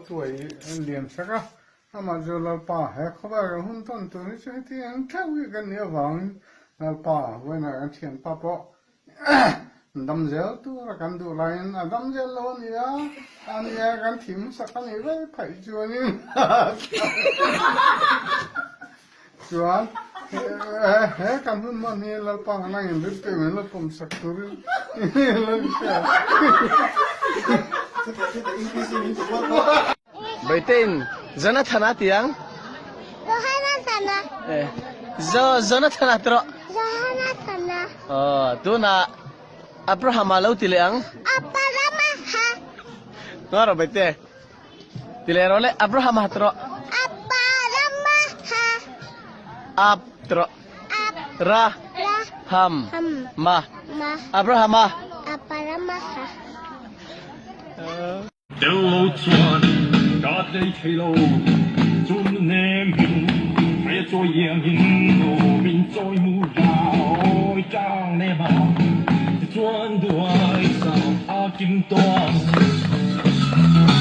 Tuai lian sak a, amah chu Lalpa he khawvel kan hun tawn tur hi chu heti ang theuh hi kan nih avangin Lalpa vawiinah kan thianpa pawh dam zel tura kan duh laiin a dam zel lo a ni a, a nia kan thim sak a nih vek phaih chuanin chuan he kan hun hman hi Lalpa han ang inrin pek min la pawm sak turin Baitein Jonathana ti ang. Jonathana. Eh, Jo Jonathana ti rawh. Jonathana. Oh, tunah Abrahama lo ti leh ang. Abrahama. Nga rawh Baite. Ti leh rawh le Abrahama ti rawh. Abrahama. Ab ti rawh. Ab. Ra. Ra. Ham. Ham. Ma. Ma. Abrahama. Abrahama. Tello chuan ka tlei thei lo, chun nem in hre chawi iang in aw min chawi mu rau tang nem a, tichuan duai sam a kim tawng.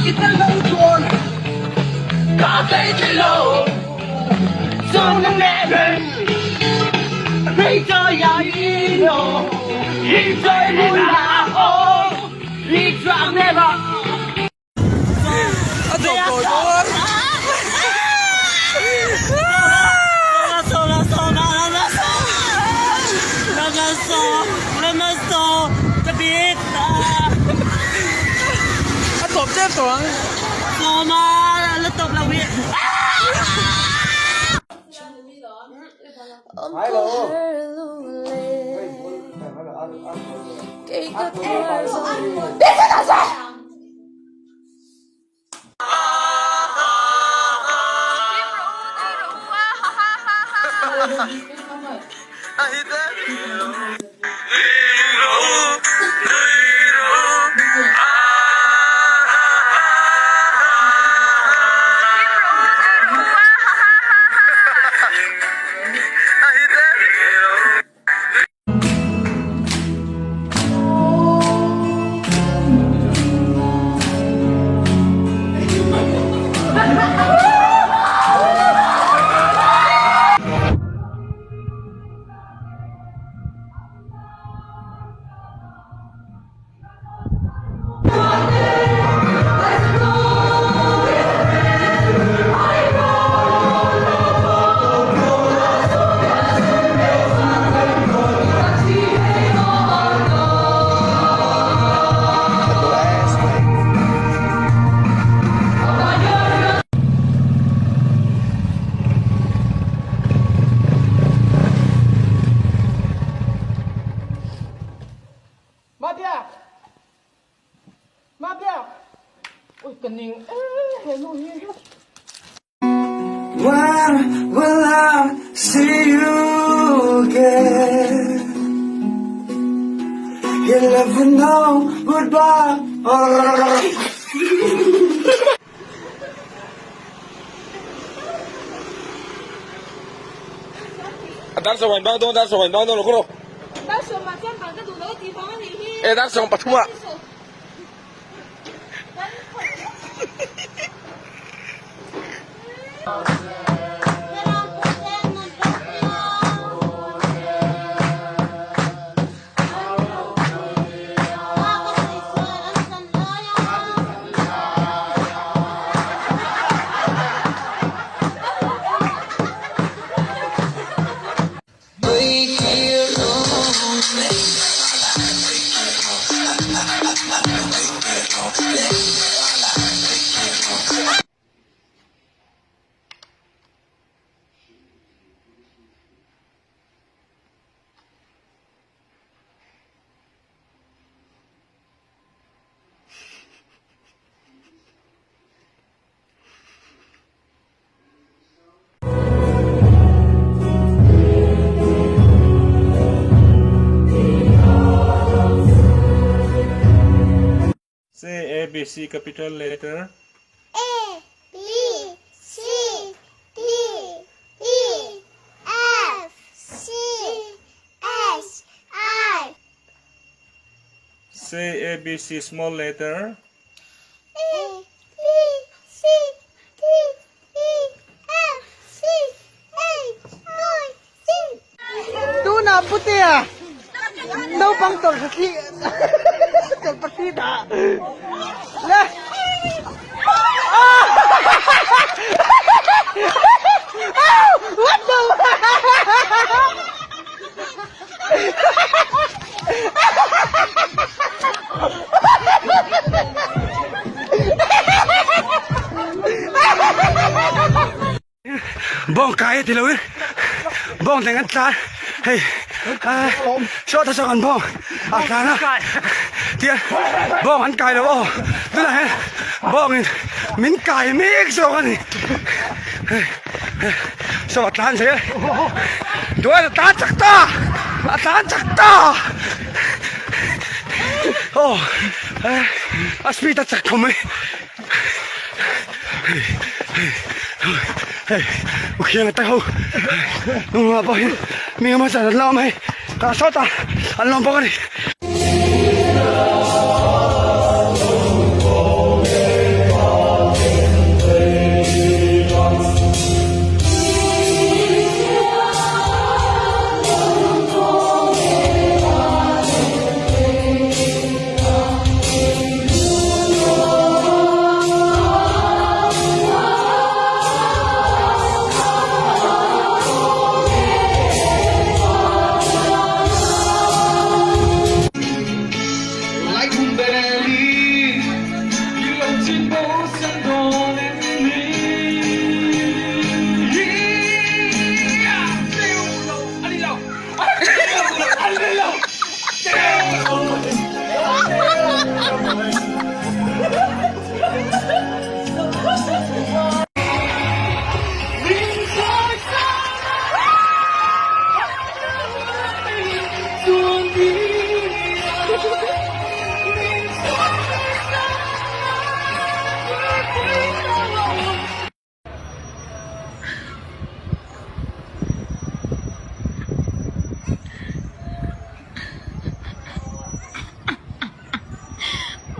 I tello chuan ka tlei thei lo, chun nem in hre chawi iang in aw min chawi mu rau. When will I see you again? You'll never know goodbye. Dar sawm bang dawn dar sawm bang dawn lo kawr Dar sawmah chuan bang ka duh lo a tih vang a nih hi. E dar sawm pathum ah. Say A B C capital letter. A B C D E F C S I. Say A B C small letter. A B C. Putea naupang tawlh thli tawlh pahri dah le What the Bawng kai a ti lo in bawng thleng an tlan hei saw ta saw an bawng a tlan a tiang bawng an kai lo aw tunah hian bawng in min kai mek zawk a ni saw a tlan zel duai a tlan chak ta a tlan chak ta aw a speed a chak khawm mai. Hei u khiang a ho nungah pawh hian mi engemaw zat an la awm hei tah sawtah an la awm bawk a ni.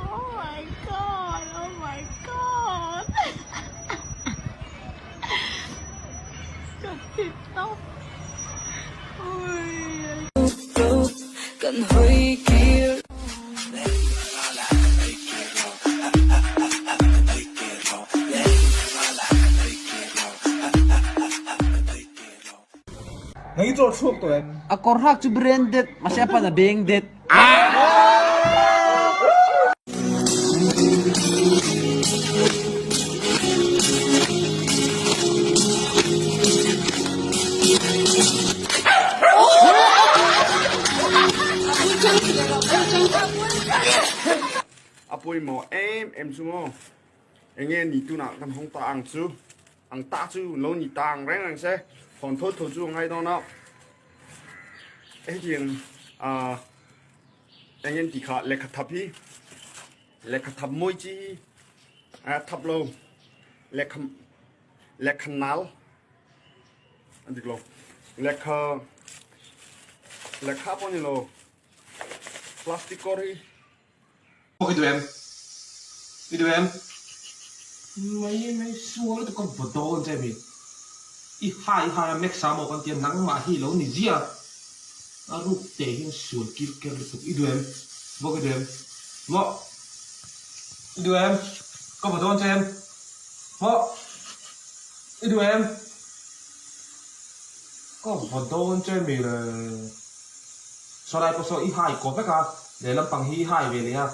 Oh my god, oh my god. Ka thi tawp. A kawr hak chu branded mahse a pan a beng det. A pawimawh em em chu maw enge ni tunah kan hawng ta ang chu ang ta chu lo ni ta ang reng reng se hawn tho tho chu a ngai dawn a hetiang ah eng en tih kha lehkha thap hi lehkha thap mawi chi hi a thap lo lehkha lehkha nal a dik lo lehkha lehkha pawh a ni lo plastic kawr hi. I duh em? I duh em? Mai mai sual lutuk ka vaw dawn che mi. I hai hai a Max a maw kan tia nangmah hi lo ni zia. A ruk te hian sual kir ker lutuk i duh em? Vawk i duh em? Maw? I duh em? Ka vaw dawn che em? Maw? I duh em? Ka vaw dawn che mi le. Saw lai pawh saw i hai kaw vek a, lehlam pang hi i hai ve leh a.